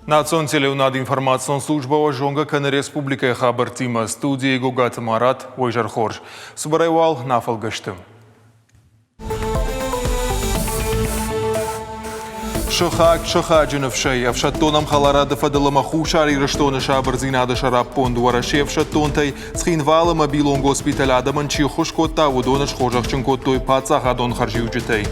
Национ телеуынад информацион службӕ уӕ зонгӕ кӕны республикӕйы хабӕрттимӕ. Студийы Гогаты Марат, уӕ изӕр хорз. Цыбырӕй уал нӕ фӕлгӕсты. Сыхаг сыхаджы ныфсӕй ӕфсӕддон ӕмхӕларады фӕдыл ӕмӕ Хуссар Ирыстоны сабырдзинады сӕраппонд Уӕрӕсе ӕфсӕддонтӕй Цхинвалы мобилон госпиталь адӕмӕн чи ххуыс кодта, уыдоны схорзӕхджын кодтой паддзахадон хӕрзиуджытӕй.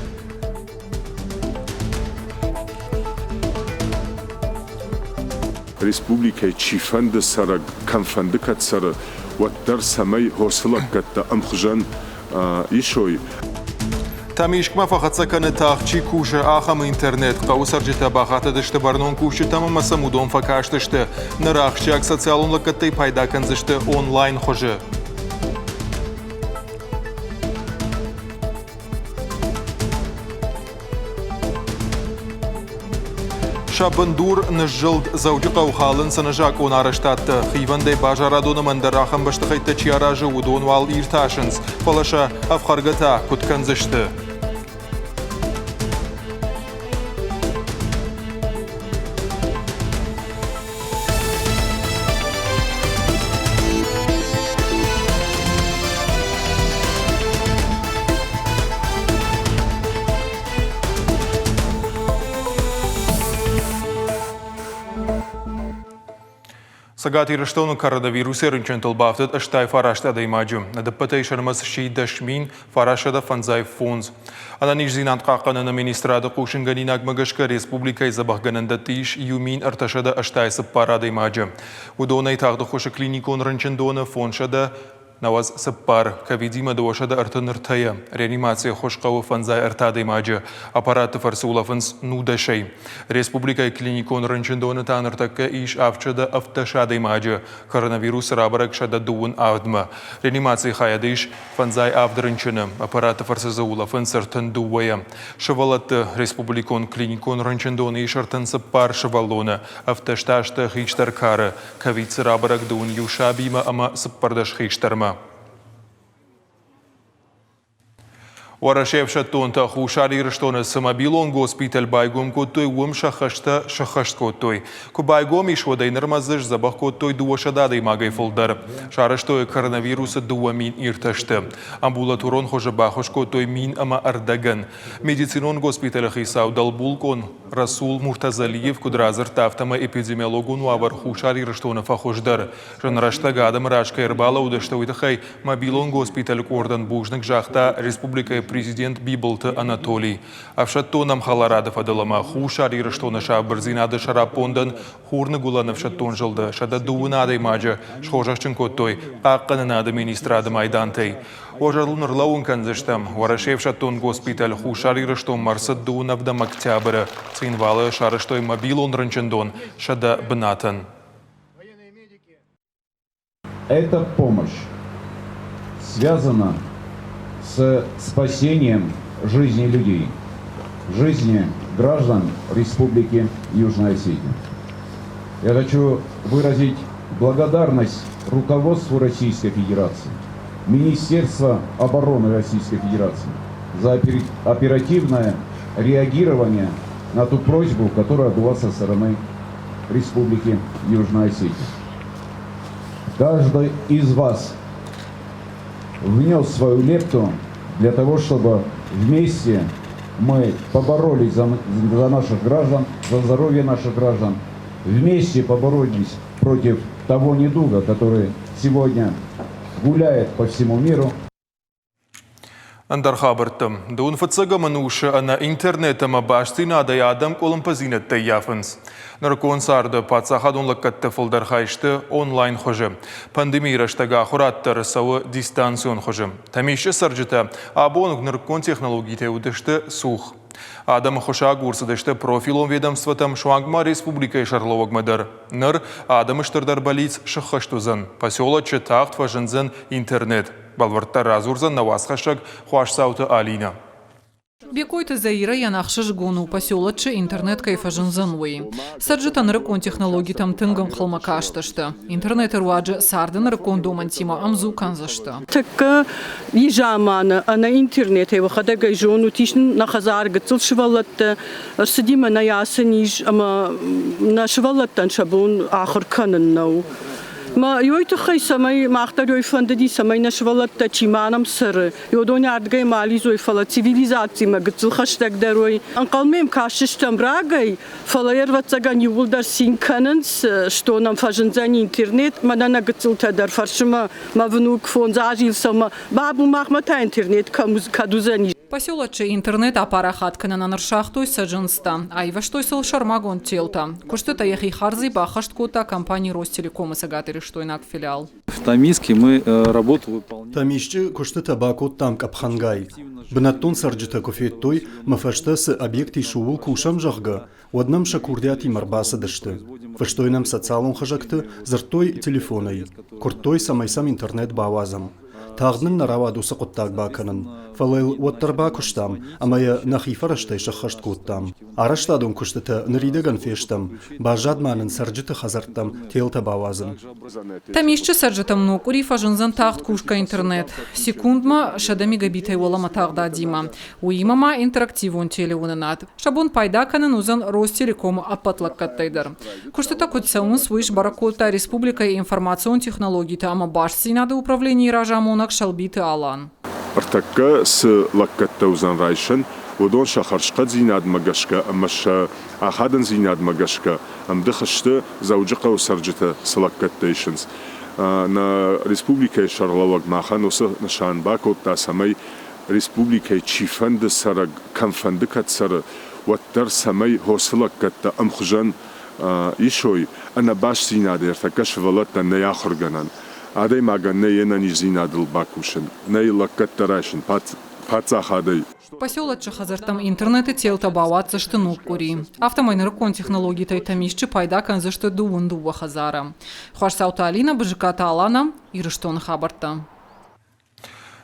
Республикӕйы чифӕнды цӕрӕг, кӕмфӕнды кӕд цӕры, уӕддӕр цӕмӕй хосы лӕггӕдтӕ ӕмхуызӕн исой. Тӕмискъмӕ фӕхӕццӕ кӕны тагъд чи кусы, ахӕм интернет. Хъӕуы цӕрджытӕ бахатыдысты бӕрнон кусджытӕм ӕмӕ сӕм уыдон фӕкастысты. Ныр ахсджиаг социалон лӕггӕдтӕй пайда кӕндзысты онлайн хуызы. Сӕ бындур ныззылд Дзӕуджыхъӕуы халынц ӕнӕзакъон арӕзтадтӕ. Хивӕндӕй базарадон ӕмӕ ӕндӕр ахӕм бӕстыхӕйттӕ чи аразы, уыдон уал иртасынц, фӕлӕ сӕ ӕфхӕргӕ та куыд кӕндзысты? Цӕгат Ирыстоны коронавирусы рынчынтыл бафтыд 89 адӕймаджы. Ӕдӕппӕтӕй сӕ нымӕц сси 10 905. Ӕнӕниздзинад хъахъхъӕныны министрады хъусынгӕнинагмӕ гӕсгӕ республикӕйы дзӕбӕхгӕнӕндӕтты ис 1384 адӕймаджы. Уыдонӕй тагъд ӕххуысы клиникон рынчындоны 594, ковидимӕ 233-йы, реанимацийы ӕххуыс хъӕуы 53 адӕймаджы, аппаратты фӕрцы улӕфынц нудӕсӕй. Республикӕйы клиникон рынчындоны та ныртӕккӕ ис 717 адӕймаджы, коронавирусы рабӕрӕг 127-мӕ. Реанимацийы хайады ис Фӕндзай авд рынчыны аппараты фӕрцы дзы улӕфынц 32-йӕ. Сывӕллӕтты республикон клиникон рынчындоны ис 34 сывӕллоны, ӕвддӕс сты хистӕр кары, ковид дзы рабӕрӕг дыууын иу сабимӕ ӕмӕ 14 хистӕрмӕ. Уӕрӕсейы ӕфсӕддонтӕ Хуссар Ирыстоны цы мобилон госпиталь байгом кодтой, уым сӕ хӕстӕ сӕххӕст кодтой. Куы байгом ис, уӕдӕй нырмӕ дзы сдзӕбӕх кодтой 200 адӕймагӕй фылдӕр. Сарӕзтой коронавирусы 2000 иртӕсты. Амбулаторон хуызы баххуыс кодтой мин ӕмӕ ӕрдӕгӕн. Медицинон госпиталы хицау дӕлбулкъон Расул Муртазалиев куыд радзырдта, афтӕмӕй эпидемиологон уавӕр Хуссар Ирыстоны фӕхуыздӕр. Зын рӕстӕг адӕмы раз кӕй ӕрбалӕудысты, уый тыххӕй мобилон госпиталы къордӕн бузныг загъта республикӕйы президент Бибылты Анатолий. Ӕфсӕддон ӕмхӕларады фӕдыл ӕмӕ Хуссар Ирыстоны сабырдзинады сӕраппондӕн Хурныгуылӕн ӕфсӕддон зылды 102 адӕймаджы схорзӕхджын кодтой Хъахъхъӕнынады министрады майдантӕй. Уӕ зӕрдыл ӕрлӕууын кӕндзыстӕм, Уӕрӕсейы ӕфсӕддон госпиталь Хуссар Ирыстонмӕ ӕрцыд дыууын октябры. Цхинвалы сарӕзтой мобилон рынчындон 100 бынатӕн. Эта помощь связана с спасением жизни людей, жизни граждан Республики Южная Осетия. Я хочу выразить благодарность руководству Российской Федерации, Министерства обороны Российской Федерации за оперативное реагирование на ту просьбу, которая была со стороны Республики Южная Осетия. Каждый из вас внес свою лепту для того, чтобы вместе мы поборолись за наших граждан, за здоровье наших граждан, вместе поборолись против того недуга, который сегодня гуляет по всему миру. Ӕндӕр хабӕрттӕ. Дыууын фыццӕгӕм ӕнусы ӕнӕ интернет ӕмӕ бастдзинадӕй адӕм къуылымпыдзинӕдтӕ ӕййафынц. Нырыккон царды паддзахадон лӕггӕдты фылдӕр хай сты онлайн хуызы. Пандемийы рӕстӕг ахуырад дӕр цӕуы дистанцион хуызы. Тӕмисчъы цӕрджытӕ абон нырыккон технологитӕй уыдысты цух. Адӕмы хуысагур цыдысты профилон ведомствотӕм, суанг ма республикӕйы сӕргълӕууӕгмӕ дӕр. Ныр адӕмы стырдӕр бӕллиц сыххӕст уыдзӕн. Поселочы тагъд фӕзындзӕн интернет. Бӕлвырддӕр радзурдзӕн нӕ уацхӕссӕг Хуасдзауты Алинӕ. Бекъойты Заирӕйӕн ӕхсызгон у, поселочы интернет кӕй фӕзындзӕн, уый. Цӕрджытӕ нырыккон технологитӕм тынг ӕнхъӕлмӕ кастысты. Интернеты руаджы царды нырыккон домӕнтимӕ ӕмдзу кӕндзысты. Тӕккӕ заманы ӕнӕ интернетӕй уӕхӕдӕг ӕй зонут, ис нӕ хӕдзар гыццыл сывӕллӕттӕ, ӕрцыди мӕнӕй ацы низ ӕмӕ нӕ сывӕллӕттӕн сӕ бон ахуыр кӕнын нӕу. Мӕ ёй тыххӕй, цӕмӕй мах дӕр ёй фӕндыди, цӕмӕй нӕ сывӕллӕттӕ чи ма нӕм цӕры, Уыдон ардыгӕй ма алидзой, фӕлӕ цивилизацимӕ гыццыл хӕстӕгдӕр уой. Ӕнхъӕлмӕ йӕм кастыстӕм рагӕй, фӕлӕ йе рвӕццӕгӕн иууылдӕр цин кӕнынц, что нӕм фӕзындзӕн интернет. Мӕнӕ нӕ гыццылтӕ дӕр фӕрсы мӕ, мӕ внук фондз азы цӕмӕ, бабу, махмӕ та интернет кӕм кӕд уыдзӕни. Поселочы интернет апарахат кӕнынӕн ӕрсагътой цӕджындзтӕ, айвӕзтой сыл сӕрмагонд телтӕ. Куыстытӕ йӕхи хардзӕй баххӕст кодта компани Ростелеком-ы цӕгатирыстойнаг филиал. В Тамиске мы работу выполняем. Тамисчы куыстытӕ бакодтам къӕпхӕнгай. Бынӕттон цӕрджытӕ куы федтой, мӕ фӕстӕ цы объект ис, ууыл кусӕм, зӕгъгӕ, уӕд нӕм сӕ курдиатимӕ ӕрбацыдысты. Фыстой нӕм социалон хызӕгты, дзырдтой телефонӕй. Куырдтой, цӕмӕй сӕм интернет бауадзӕм. Тагъд нын нӕ рауад уыцы хъуыддаг бакӕнын, фӕлӕ йыл уӕддӕр бакуыстам ӕмӕ йӕ нӕхи фӕрӕзтӕй сӕххӕст кодтам. Арӕзтадон куыстытӕ ныридӕгӕн фестӕм, баззад ма нын цӕрджыты хӕдзӕрттӕм телтӕ бауадзын. Тӕмисчы цӕрджытӕм ног къуыри фӕзындзӕн тагъд кусгӕ интернет. Секундмӕ 100 мегабитӕй уӕлӕмӕ тагъдадимӕ. Уыимӕ ма интерактивон телеуынынад. Сӕ бон пайда кӕнын уыдзӕн Ростелеком-ы ӕппӕт лӕггӕдтӕй дӕр. Куыстытӕ куыд цӕуынц, уый сбӕрӕг кодта республикӕйы информацион технологитӕ ӕмӕ бастдзинады управленийы разамонӕг Сӕлбиты Алан. Ӕртӕккӕ цы лӕггӕдтӕ уыдзӕн райсӕн, уыдон сӕ хӕрзхъӕддзинадмӕ гӕсгӕ ӕмӕ сӕ ахадындзинадмӕ гӕсгӕ ӕмдых сты, Дзӕуджыхъӕуы цӕрджытӕ цы лӕггӕдтӕ исынц. Нӕ республикӕйы сӕргълӕууӕг махӕн уыцы нысан бакодта, цӕмӕй республикӕйы чифӕнды цӕрӕг кӕмфӕнды кӕд цӕры, уӕддӕр цӕмӕй хосы лӕггӕдтӕ ӕмхуызӕн исой, ӕнӕбастдзинады ӕртӕккӕ сывӕллӕттӕн нӕй ахуыргӕнӕн, адӕймагӕн нӕй йе нӕниздзинадыл бакусын, нӕй лӕггӕдтӕ райсын паддзахадӕй. Поселочы хӕдзӕрттӕм интернеты телтӕ бауадздзысты ног къуыри. Афтӕмӕй нырыккон технологитӕй Тӕмисчы пайда кӕндзысты 22 хӕдзары. Хуасдзауты Алинӕ, Бызыкаты Алана, Ирыстоны хабӕрттӕ.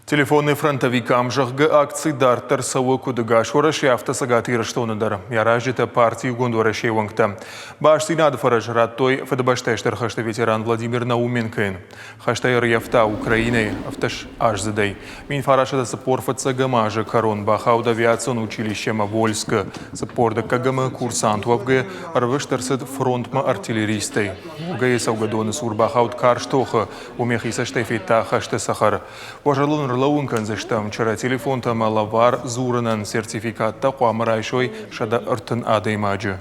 Телефонный фронтовикам, зӕгъгӕ, акци дарддӕр цӕуы куыд ӕгас Уӕрӕсе, афтӕ Цӕгат Ирыстоны дӕр. Йӕ аразджытӕ парти Иугонд Уӕрӕсейы уӕнгтӕ. Бастдзинады фӕрӕз радтой Фыдыбӕстӕйы Стыр хӕсты ветеран Владимир Науменкойӕн. Хӕстӕй ӕрййӕфта Украинӕйы 17-аздзыдӕй. 1945 азы кӕрон бахауд авиацион училищемӕ Вольскы. 42-ӕмы курсант уӕвгӕ ӕрвыст ӕрцыд фронтмӕ артиллеристӕй. Волгӕйы цӕугӕдоны цур бахауд карз тохы, уым йӕхи цӕстӕй федта хӕсты цӕхӕр. Уӕ зӕрдыл ӕрлӕууын кӕндзыстӕм, чырӕ телефонтӕ ӕмӕ лӕвар дзурынӕн сертификаттӕ хъуамӕ райсой 130 адӕймаджы.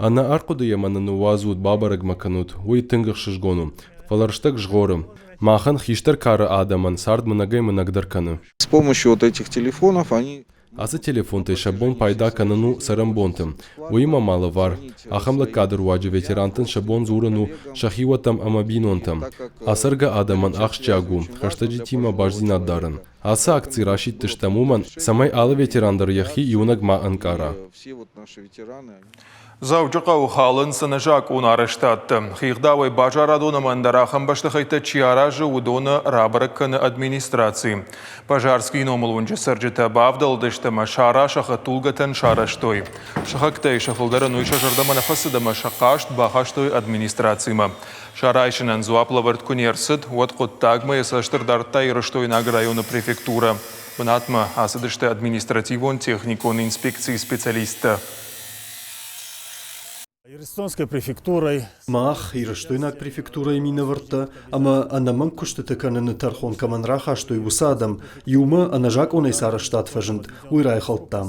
Ӕнӕ ӕрхъуыдыйӕ мӕ нын ныууадзут, бабӕрӕг мӕ кӕнут, уый тынг ӕхсызгон у. Фӕлӕ рӕстӕг згъоры. Махӕн, хистӕр кары адӕмӕн, цард мынӕгӕй-мынӕгдӕр кӕны. С помощью вот этих телефонов они Ацы телефонтӕй сӕ бон пайда кӕнын у цӕрӕнбонты. Уыимӕ ма лӕвар. Ахӕм лӕггады руаджы ветерантӕн сӕ бон дзурын у сӕ хиуӕттӕм ӕмӕ бинонтӕм. Ацӕргӕ адӕмӕн ахсджиаг у хӕстӕджытимӕ бастдзинад дарын. Ацы акци расидтыстӕм уымӕн, цӕмӕй алы ветеран дӕр йӕхи иунӕг ма ӕнкъара. Дзӕуджыхъӕуы халынц ӕнӕзакъон арӕзтадтӕ. Хигъдауӕй базарадон ӕмӕ ӕндӕр ахӕм бӕстыхӕйттӕ чи аразы, уыдоны рабӕрӕг кӕны администраци. Пожарскийы номыл уынджы цӕрджытӕ бавдӕлдысты ӕмӕ сара сӕ хӕдтулгӕтӕн сарӕзтой. Сыхӕгтӕй сӕ фылдӕрӕн уый сӕ зӕрдӕмӕ нӕ фӕцыд ӕмӕ сӕ хъаст бахастой администрацимӕ. Сӕ райсынӕн дзуапп лӕвӕрд куы не рцыд, уӕд хъуыддагмӕ йӕ цӕст ӕрдардта Ирыстойнаг районы префектурӕ. Бынатмӕ ацыдысты административон-техникон инспекцийы специалисттӕ. Ирыстонской префектурой. Мах, Ирыстойнаг префектурӕйы минӕвӕрттӕ ӕмӕ ӕнӕмӕнг куыстыты кӕныны тӕрхон кӕмӕн рахастой, уыцы адӕм иумӕ ӕнӕзакъонӕй цы арӕзтад фӕзынд, уый райхӕлдтам.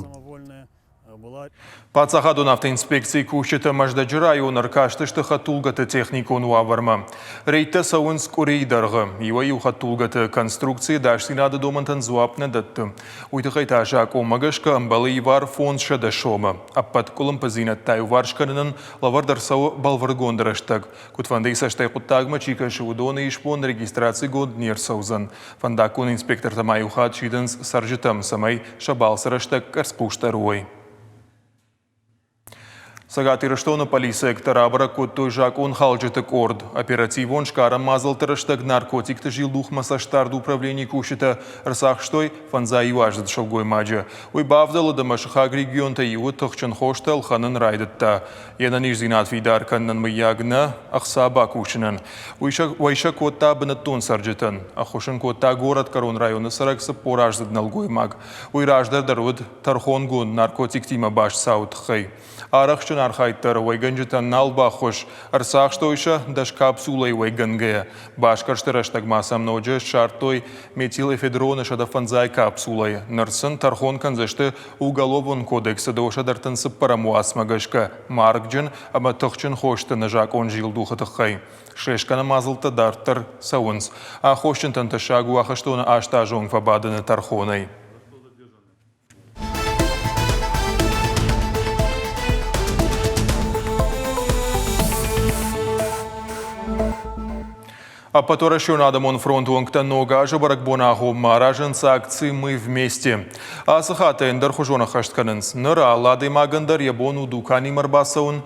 Паддзахадон автоинспекцийы кусджытӕ Мӕздӕджы районы ӕркастысты хӕдтулгӕты техникон уавӕрмӕ. Рейдтӕ цӕуынц къуырийы дӕргъы. Иуӕй-иу хӕдтулгӕты конструкцийы ӕдасдзинады домӕнтӕн дзуапп нӕ дӕтты. Уый тыххӕй та закъонмӕ гӕсгӕ ӕмбӕлы ивар 500 сомы. Ӕппӕт къуылымпыдзинӕдтӕ иуварс кӕнынӕн лӕвӕрд ӕрцӕуы бӕлвырдгонд рӕстӕг. Куыдфӕндыйы цӕстӕй хъуыддагмӕ чи кӕсы, уыдоны исбон регистрацигонд не рцӕудзӕн. Фӕндаггон инспектортӕ ма иу хатт сидынц цӕрджытӕм, цӕмӕй сӕ балцы рӕстӕг къӕрцхъусдӕр уой. Цӕгат Ирыстоны полициӕгтӕ рабӕрӕг кодтой закъонхалджыты къорд. Оперативон сгарӕн мадзӕлтты рӕстӕг наркотикты зилдухмӕ цӕстдард управленийы кусджытӕ ӕрцахстой фӕндзайиуаздзыд сылгоймаджы. Уый бавдӕлыд ӕмӕ сыхаг регионтӕй иуы тыхджын хостӕ ӕлхӕнын райдыдта. Йе нӕниздзинад фидар кӕнынӕн мыййаг нӕ, ӕхца бакусынӕн. Уый сӕ кодта бынӕттон цӕрджытӕн. Ӕххуыс ын кодта горӕтгӕрон районы цӕрӕг 40-аздзыд нӕлгоймаг. Уый раздӕр дӕр уыд тӕрхонгонд наркотиктимӕ баст цауы тыххӕй. Арӕхстджын архайд дӕр уӕйгӕнджытӕн нал баххуыс, ӕрцахстой сӕ дӕс капсулӕйы уӕйгӕнгӕйӕ. Басгӕрсты рӕстӕг ма сӕм ноджы ссардтой метилэфедроны 105 капсулӕйы. Ныр сын тӕрхон кӕндзысты Уголовон кодексы 234 уацмӕ гӕсгӕ маргджын ӕмӕ тыхджын хосты нӕзакъон зилдухы тыххӕй. Слесгӕнӕн мадзӕлттӕ дарддӕр цӕуынц. Аххосджынтӕн тӕссаг у ахӕстоны астазон фӕбадыны тӕрхонӕй. Ӕппӕтуӕрӕсеон адӕмон фронты уӕнгтӕ Ног азы бӕрӕгбоны агъоммӕ аразынц акци «Мы вместе». Ацы хатт ӕй ӕндӕрхуызон ӕххӕст кӕнынц. Ныр алы адӕймагӕн дӕр йӕ бон у дуканимӕ ӕрбацӕуын,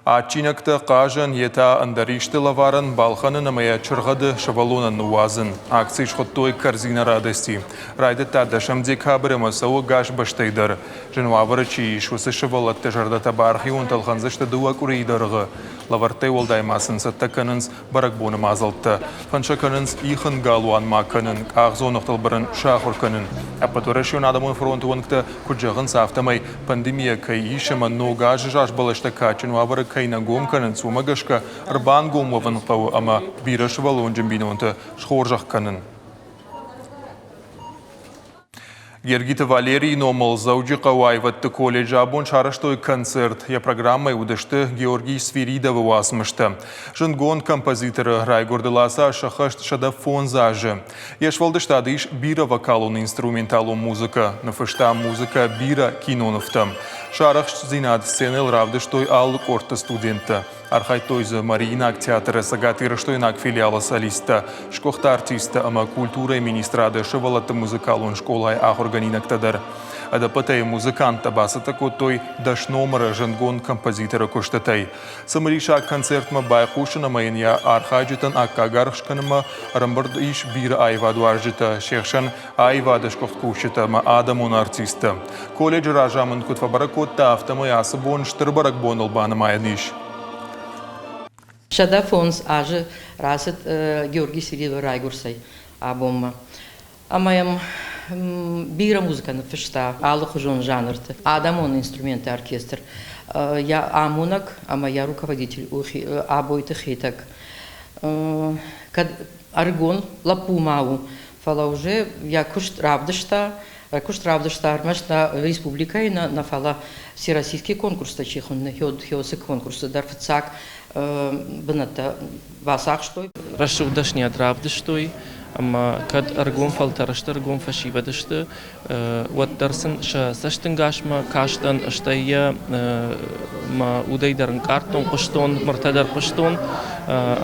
адджинӕгтӕ, хъазӕн, йе та ӕндӕр исты лӕварӕн балхӕнын ӕмӕ йӕ чыргъӕды сывӕллонӕн ныууадзын. Акци схуыдтой «Корзина радости». Райдыдта 10 декабрь ӕмӕ цӕуы ӕгас бӕстӕй дӕр. Зын уавӕры чи ис, уыцы сывӕллӕтты зӕрдӕтӕ бархионтӕ ӕлхӕндзысты дыууӕ къуырийы дӕргъы. Лӕвӕрттӕй уӕлдай ма сын цӕттӕ кӕнынц бӕрӕгбоны мадзӕлттӕ. Фӕнд сӕ кӕнынц ихын галуанмӕ кӕнын, къахдзоныгътыл бырын сахуыр кӕнын. Ӕппӕтуӕрӕсеон адӕмон фронты уӕнгтӕ куыд зӕгъынц, афтӕмӕй пандемийӕ кӕй ис ӕмӕ ног азы зазбӕлӕстӕ кадджын уавӕры кӕй нӕ гом кӕнынц, уымӕ гӕсгӕ ӕрбангом уӕвын хъӕуы ӕмӕ бирӕсывӕллонджын бинонты схорзӕх кӕнын. Гергиты Валерийы номыл Дзӕуджыхъӕуы аивӕдты колледжы абон сарӕзтой концерт. Йӕ программӕйы уыдысты Георгий Свиридовы уацмыстӕ. Зындгонд композиторы райгуырдыл ацы аз сӕххӕст 105 азы. Йе сфӕлдыстады ис бирӕ вокалон-инструменталон музыкӕ, ныффыста музыкӕ бирӕ кинонывтӕм. Сӕ арӕхстдзинад сценӕйыл равдыстой алы къордты студенттӕ. Архайдтой дзы Мариинаг театры цӕгатирыстойнаг филиалы солисттӕ, сгуыхт артисттӕ ӕмӕ культурӕйы министрады сывӕллӕтты музыкалон скъолайы ахуыргӕнинӕгтӕ дӕр. Ӕдӕппӕтӕй музыканттӕ бацӕттӕ кодтой дӕс номыры зындгонд композиторы куыстытӕй. Цымыдисаг концертмӕ байхъусын ӕмӕ йын йӕ архайджытӕн аккаг аргъ скӕнынмӕ ӕрӕмбырд ис бирӕ аивадуарзджытӕ, се хсӕн аивады сгуыхт кусджытӕ ӕмӕ адӕмон артисттӕ. Колледжы разамынд куыд фӕбӕрӕг кодта, афтӕмӕй ацы бон стыр бӕрӕгбоныл банымайӕн ис. 105 азы рацыд Георгий Свиридовы райгуырцӕй абонмӕ. Ӕмӕ йӕм бирӕ музыкӕ ныффыста алыхуызон жанрты. Адӕмон инструментты оркестр йӕ амонӕг ӕмӕ йӕ руководитель у Абойты Хетӕг. Кӕд ӕрыгон лӕппу ма у, фӕлӕ уже йӕ куыст равдыста, куыст равдыста ӕрмӕст нӕ республикӕйы нӕ, нӕ фӕлӕ всероссийский конкурстӕ чи хуынны, хёсы конкурсты дӕр фыццаг бынӕттӕ бацахстой. Рӕсугъд дӕсныйад равдыстой ӕмӕ кӕд ӕргом фӕлтӕр сты, ӕргом фӕсивӕд сты, уӕддӕр сын сӕ цӕстӕнгасмӕ кастӕн, стӕй йӕ мӕ удӕй дӕр ӕнкъардтон, хъуыстон, мыртӕ дӕр хъуыстон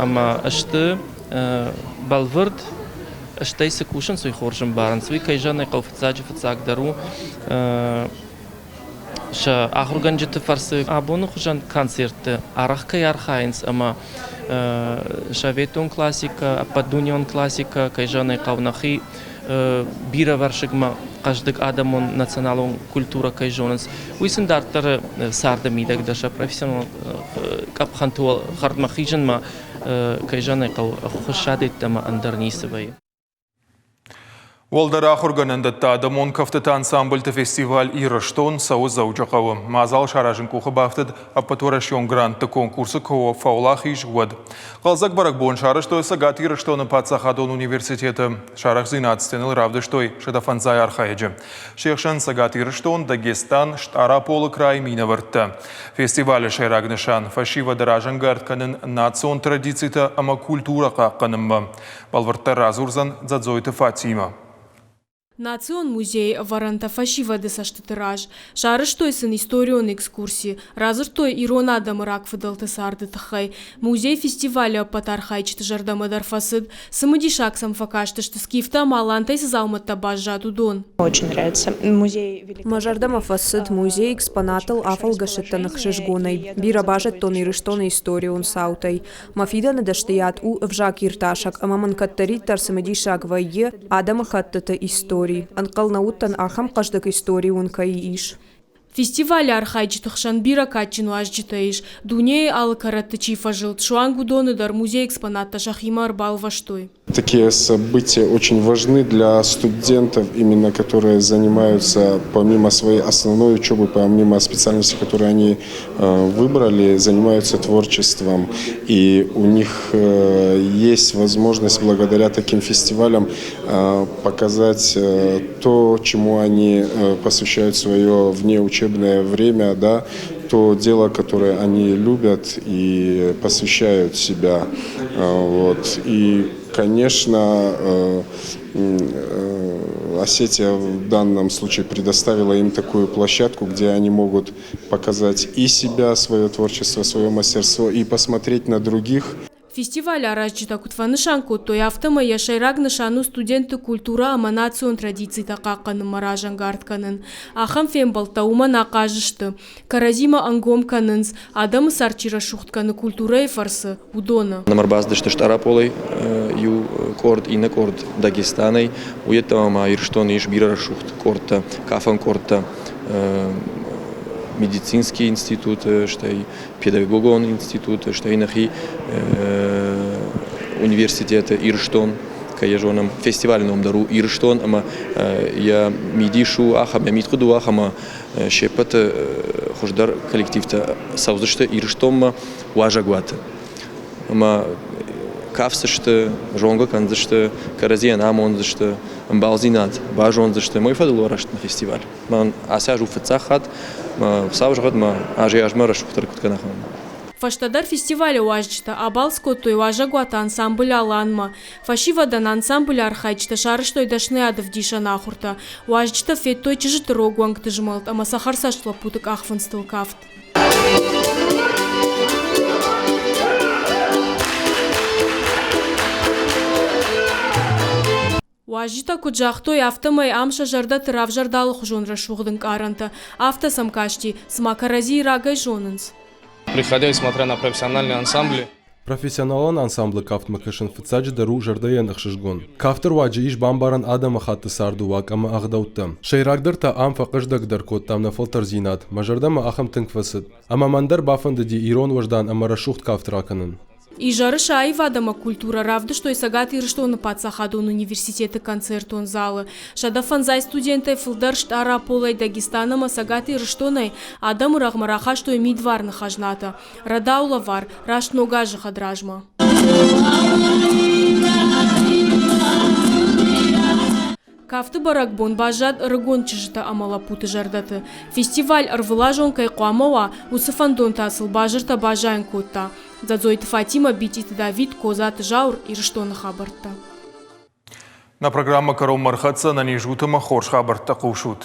ӕмӕ сты бӕлвырд, стӕй цы кусынц, уый хорз ӕмбарынц. Уый, кӕй зӕгъын ӕй хъӕуы, фыццаджы фыццагдӕр у сӕ ахуыргӕнджыты фӕрцы. Абоны хуызӕн концертты арӕх кӕй архайынц ӕмӕ советон классикӕ, ӕппӕтдунеон классикӕ, кӕй зӕгъын ӕй хъӕуы, нӕхи бирӕвӕрсыгмӕ хъӕздыг адӕмон националон культурӕ кӕй зонынц, уый сын дарддӕры царды мидӕг дӕр сӕ профессионалон къӕпхӕнты хӕрдмӕ хизынмӕ кӕй зӕгъын ӕй хъӕуы, ӕххуысад йеддӕмӕ ӕндӕр ницы вӕййы. Уӕлдӕр ахуыргӕнӕндӕтты адӕмон кӕфтыты ансамбльты фестиваль «Ирыстон» цӕуы Дзӕуджыхъӕуы. Мадзал саразын къухы бафтыд ӕппӕтуӕрӕсеон грантты конкурсы куы фӕуӕлахиз, уӕд. Хъӕлдзӕг бӕрӕгбон сарӕзтой Цӕгат Ирыстоны паддзахадон университеты. Сарӕхсдзинад сценӕйыл равдыстой 105 архайӕджы. Се хсӕн Цӕгат Ирыстон, Дагестан, Стъараполы крайы минӕвӕрттӕ. Фестивалы сӕйраг нысан – фӕсивӕды разӕнгард кӕнын национ традицитӕ ӕмӕ культурӕ хъахъхъӕнынмӕ. Бӕлвырддӕр радзурдзӕн Дзӕдзойты Фатимӕ. Национ музейы ӕвӕрӕнтӕ фӕсивӕды цӕстыты раз. Сарӕзтой сын историон экскурси, радзырдтой ирон адӕмы рагфыдӕлты царды тыххӕй. Музей фестивалы ӕппӕт архайджыты зӕрдӕмӕ дӕр фӕцыд. Цымыдисаг сӕм фӕкастысты скифтӕ ӕмӕ алантӕй цы дзаумӕттӕ баззад, уыдон. Мӕ зӕрдӕмӕ фӕцыд музейы экспонатыл афӕлгӕсыдтӕн ӕхсызгонӕй. Бирӕ базыдтон Ирыстоны историон цаутӕй. Мӕ фидӕны дӕсныйад у ӕвзагиртасӕг ӕмӕ мын кӕддӕриддӕр цымыдисаг вӕййы адӕмыхӕттыты истори. Ӕнхъӕл нӕ уыдтӕн, ахӕм хъӕздыг истори уын кӕй ис. Фестивалы архайджыты хсӕн бирӕ кадджын уазджытӕ ис. Дунейы алы кӕрӕтты чи фӕзылд, суанг уыдоны дӕр музейы экспонаттӕ сӕхимӕ ӕрбалвӕстой. Такие события очень важны для студентов, именно которые занимаются помимо своей основной учебы, помимо специальности, которую они выбрали, занимаются творчеством. И у них есть возможность благодаря таким фестивалям показать то, чему они посвящают свое внеучебное время, да, то дело, которое они любят и посвящают себя. Вот. И, конечно, Осетия в данном случае предоставила им такую площадку, где они могут показать и себя, свое творчество, свое мастерство, и посмотреть на других. Фестивалы аразджытӕ куыд фӕнысан кодтой, афтӕмӕй йӕ сӕйраг нысан у студентты культурӕ ӕмӕ национ традицитӕ хъахъхъӕнынмӕ разӕнгард кӕнын. Ахӕм фембӕлдтӕ уымӕн ахъаз сты, кӕрӕдзимӕ ӕнгом кӕнынц, адӕмы цард чи рӕсугъд кӕны культурӕйы фӕрцы, уыдоны. Нӕм ӕрбацыдысты Стъараполӕй иу къорд, иннӕ къорд Дагестанӕй. Уый ма Ирыстоны ис бирӕ рӕсугъд къордтӕ, кафӕн къордтӕ, медицинский институты, стӕй педагогон институты, стӕй нӕхи университеты Ирыстон, кӕй йӕ зонӕм, фестивалы ном дӕр у Ирыстон ӕмӕ йӕ мидис у ахӕм, йӕ мидхъуыды у ахӕм, ӕмӕ се ппӕты хуыздӕр коллективтӕ цӕудзысты Ирыстонмӕ уазӕгуаты. Ӕмӕ кафдзысты, зонгӕ кӕндзысты, кӕрӕдзийӕн амондзысты, ӕмбалдзинад базондзысты. Мой фӕдыл арӕзт фестиваль. Мӕн ацы аз у фыццаг хатт, мӕ Хуыцау зӕгъӕд, мӕ азӕй-азмӕ рӕсугъддӕр куыд кӕна. Фӕстӕдӕр фестивалы уазджытӕ абалц кодтой уазӕгуаты ансамбль «Алан»-мӕ. Фӕсивӕдӕн ансамблы архайджытӕ сарӕзтой дӕсныйад ӕвдисӕн ахуыртӕ. Уазджытӕ федтой чызджыты рог уӕнгты змӕлд ӕмӕ цӕхӕрцӕст лӕппуты къахфындзтыл кафт. Уазджытӕ куыд загътой, афтӕмӕй ам сӕ зӕрдӕты равзӕрд алыхуызон рӕсугъд ӕнкъарӕнтӕ. Афтӕ сӕм касти, цыма кӕрӕдзийы рагӕй зонынц. Приходя и смотря на профессиональные ансамбли. Профессионалон ансамблы кафтмӕ кӕсын фыццаджыдӕр у зӕрдӕйӕн ӕхсызгон. Кафты руаджы ис бамбарӕн адӕмыхатты цардыуаг ӕмӕ ӕгъдӕуттӕ. Сӕйрагдӕр та ам фӕхъӕздыгдӕр кодтам нӕ фӕлтӕрдзинад, мӕ зӕрдӕмӕ ахӕм тынг фӕцыд. Ӕмӕ мӕн дӕр бафӕндыди ирон уӕздан ӕмӕ рӕсугъд кафт ракӕнын. Изӕры сӕ аивад ӕмӕ культурӕ равдыстой Цӕгат Ирыстоны паддзахадон университеты концертон залы. 150 студентӕй фылдӕр Стъараполӕй, Дагестан ӕмӕ Цӕгат Ирыстонӕй адӕмы рӕгъмӕ рахастой мидварны хӕзнатӕ. Рӕдау лӕвар, раст Ног азы хӕдразмӕ. Кафты бӕрӕгбон баззад ӕрыгон чызджытӕ ӕмӕ лӕппуты зӕрдӕты. Фестиваль ӕрвылазон кӕй хъуамӕ уа, уыцы фӕндон та сыл базыртӕ базайын кодта. Дзадзойты Фатимӕ, Битъиты Давид, Козаты Зауыр, Ирыстоны хабӕрттӕ. Нӕ программӕ кӕронмӕ ӕрхӕццӕ, ӕнӕниз ут ӕмӕ хорз хабӕрттӕ хъусут.